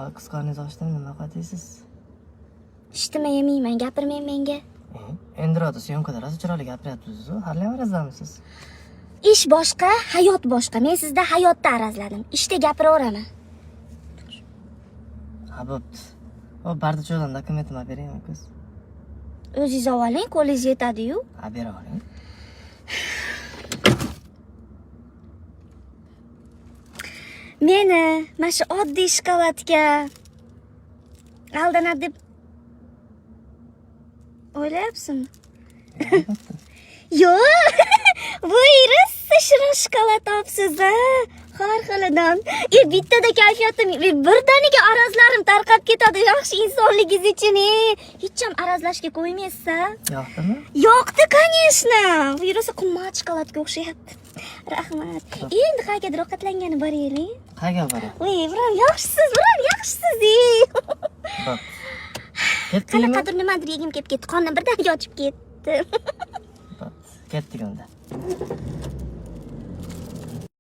Voy, qorningiz ochdimi, nima ovqat yeysiz? Ishtimi yemayman, gapirmang menga. Endiroda syomkada rosa chiroyli gapiryapsiz-ku. Hali ham arazlamisiz? Ish boshqa, hayot boshqa. Men sizda hayotda arazladim. Ishda gapiraveraman. Ha, bo'pti. O, bardacho'dan dokumentimni olib beringmi, qiz? O'zingiz oling, qo'lingiz yetadi-yu. Ha, bera oling. Meni mana shu oddiy shokoladga aldanadi deb o'ylayapsizmi? Albatta. Yo'q. Voy, rosa shirin shokolad olibsiz a. Har xilidan. Bittada kayfiyatim birdaniga arazlarim tarqab ketadi. Yaxshi insonligingiz uchun. Hech ham arazlashga qo'ymaysiz a? Yoqdimi? Yoqdi, конечно. Bu rosa qimmat shokoladga o'xshayapti. Rahmat. Endi qayergadir ovqatlangani boraylik. Qayerga boraylik? Voy, biram yaxshisiz, biram yaxshisiz. Bo'pti. Ketdikmi? Qanaqadir nimadir yegim kelib ketdi. Qornim birdaniga ochib ketdi. Bo'pti. Ketdik unda.